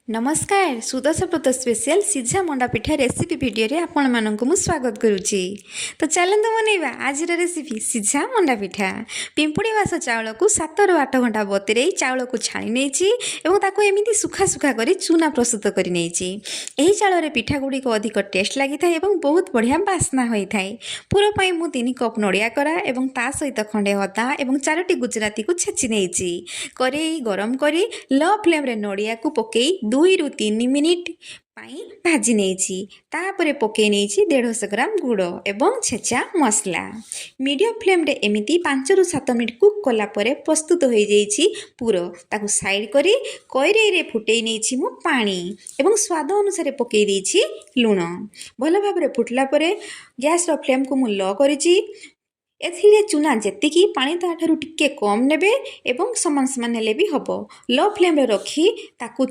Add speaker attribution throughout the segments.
Speaker 1: ନମସ୍କାର, ସୁଦଶାବ୍ରତ ସ୍ପେଶିଆଲ ସିଝା ମଣ୍ଡା ପିଠା ରେସିପି ଭିଡ଼ିଓରେ ଆପଣମାନଙ୍କୁ ମୁଁ ସ୍ୱାଗତ କରୁଛି। ତ ଚାଲନ୍ତୁ ବନେଇବା ଆଜିର ରେସିପି, ସିଝା ମଣ୍ଡା ପିଠା। ପିମ୍ପୁଡ଼ି ବାସ ଚାଉଳକୁ 7ରୁ 8 ଘଣ୍ଟା ବତୁରେଇ ଚାଉଳକୁ ଛାଣି ନେଇଛି ଏବଂ ତାକୁ ଏମିତି ଶୁଖା ଶୁଖା କରି ଚୁନା ପ୍ରସ୍ତୁତ କରି ନେଇଛି। ଏହି ଚାଉଳରେ ପିଠା ଗୁଡ଼ିକ ଅଧିକ ଟେଷ୍ଟ ଲାଗିଥାଏ ଏବଂ ବହୁତ ବଢ଼ିଆ ବାସ୍ନା ହୋଇଥାଏ। ପୁର ପାଇଁ ମୁଁ 3 କପ୍ ନଡ଼ିଆ କୋରା ଏବଂ ତା ସହିତ ଖଣ୍ଡେ ଅଦା ଏବଂ ଚାରୋଟି ଗୁଜୁରାତିକୁ ଛେଚି ନେଇଛି। କରେଇ ଗରମ କରି ଲୋ ଫ୍ଲେମ୍ରେ ନଡ଼ିଆକୁ ପକାଇ 2ରୁ 3 ମିନିଟ୍ ପାଇଁ ଭାଜି ନେଇଛି। ତାପରେ ପକାଇ ନେଇଛି 150 ଗ୍ରାମ ଗୁଡ଼ ଏବଂ ଛେଚା ମସଲା। ମିଡ଼ିୟମ୍ ଫ୍ଲେମ୍ରେ ଏମିତି 5ରୁ 7 ମିନିଟ୍ କୁକ୍ କଲା ପରେ ପ୍ରସ୍ତୁତ ହୋଇଯାଇଛି ପୁର। ତାକୁ ସାଇଡ଼୍ କରି କରେଇରେ ଫୁଟେଇ ନେଇଛି ମୁଁ ପାଣି ଏବଂ ସ୍ୱାଦ ଅନୁସାରେ ପକାଇ ଦେଇଛି ଲୁଣ। ଭଲ ଭାବରେ ଫୁଟିଲା ପରେ ଗ୍ୟାସ୍ର ଫ୍ଲେମ୍କୁ ମୁଁ ଲୋ କରିଛି। ଏଥିରେ ଚୁନା ଯେତିକି, ପାଣି ତା'ଠାରୁ ଟିକେ କମ୍ ନେବେ ଏବଂ ସମାନ ସମାନ ହେଲେ ବି ହେବ। ଲୋ ଫ୍ଲେମ୍ରେ ରଖି ତାକୁ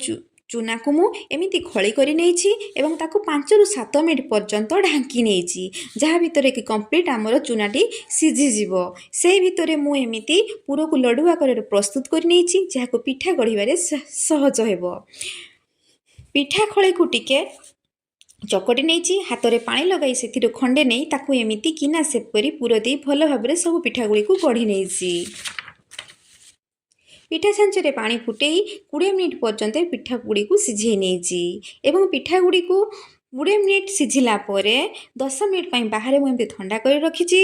Speaker 1: ଚୁନାକୁ ମୁଁ ଏମିତି ଖଳି କରି ନେଇଛି ଏବଂ ତାକୁ 5ରୁ 7 ମିନିଟ୍ ପର୍ଯ୍ୟନ୍ତ ଢାଙ୍କି ନେଇଛି, ଯାହା ଭିତରେ କି କମ୍ପ୍ଲିଟ୍ ଆମର ଚୁନାଟି ସିଝିଯିବ। ସେଇ ଭିତରେ ମୁଁ ଏମିତି ପୁରକୁ ଲଡ଼ୁ ଆକାରରେ ପ୍ରସ୍ତୁତ କରି ନେଇଛି, ଯାହାକୁ ପିଠା ଗଢ଼ିବାରେ ସହଜ ହେବ। ପିଠା ଖଳିକୁ ଟିକେ ଚକଟି ନେଇଛି। ହାତରେ ପାଣି ଲଗାଇ ସେଥିରୁ ଖଣ୍ଡେ ନେଇ ତାକୁ ଏମିତି ଗିନା ସେପ୍ କରି ପୁର ଦେଇ ଭଲ ଭାବରେ ସବୁ ପିଠା ଗୁଡ଼ିକୁ ଗଢ଼ି ନେଇଛି। ପିଠା ଛାଞ୍ଚରେ ପାଣି ଫୁଟେଇ 20 ମିନିଟ୍ ପର୍ଯ୍ୟନ୍ତ ପିଠା ଗୁଡ଼ିକୁ ସିଝେଇ ନେଇଛି ଏବଂ ପିଠା ଗୁଡ଼ିକୁ 20 ମିନିଟ୍ ସିଝିଲା ପରେ 10 ମିନିଟ୍ ପାଇଁ ବାହାରେ ମୁଁ ଏମିତି ଥଣ୍ଡା କରି ରଖିଛି,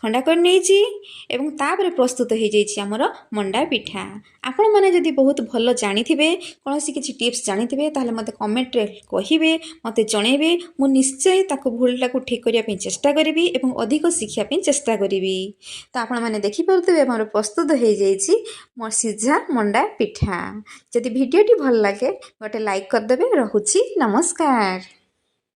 Speaker 1: ଥଣ୍ଡା କରି ନେଇଛି ଏବଂ ତାପରେ ପ୍ରସ୍ତୁତ ହେଇଯାଇଛି ଆମର ମଣ୍ଡା ପିଠା। ଆପଣମାନେ ଯଦି ବହୁତ ଭଲ ଜାଣିଥିବେ, କୌଣସି କିଛି ଟିପ୍ସ ଜାଣିଥିବେ, ତାହେଲେ ମୋତେ କମେଣ୍ଟରେ କହିବେ, ମୋତେ ଜଣେଇବେ। ମୁଁ ନିଶ୍ଚୟ ତାକୁ ଭୁଲଟାକୁ ଠିକ୍ କରିବା ପାଇଁ ଚେଷ୍ଟା କରିବି ଏବଂ ଅଧିକ ଶିଖିବା ପାଇଁ ଚେଷ୍ଟା କରିବି। ତ ଆପଣମାନେ ଦେଖିପାରୁଥିବେ, ଆମର ପ୍ରସ୍ତୁତ ହେଇଯାଇଛି ମୋ ସିଝା ମଣ୍ଡା ପିଠା। ଯଦି ଭିଡ଼ିଓଟି ଭଲ ଲାଗେ, ଗୋଟେ ଲାଇକ୍ କରିଦେବେ। ରହୁଛି, ନମସ୍କାର।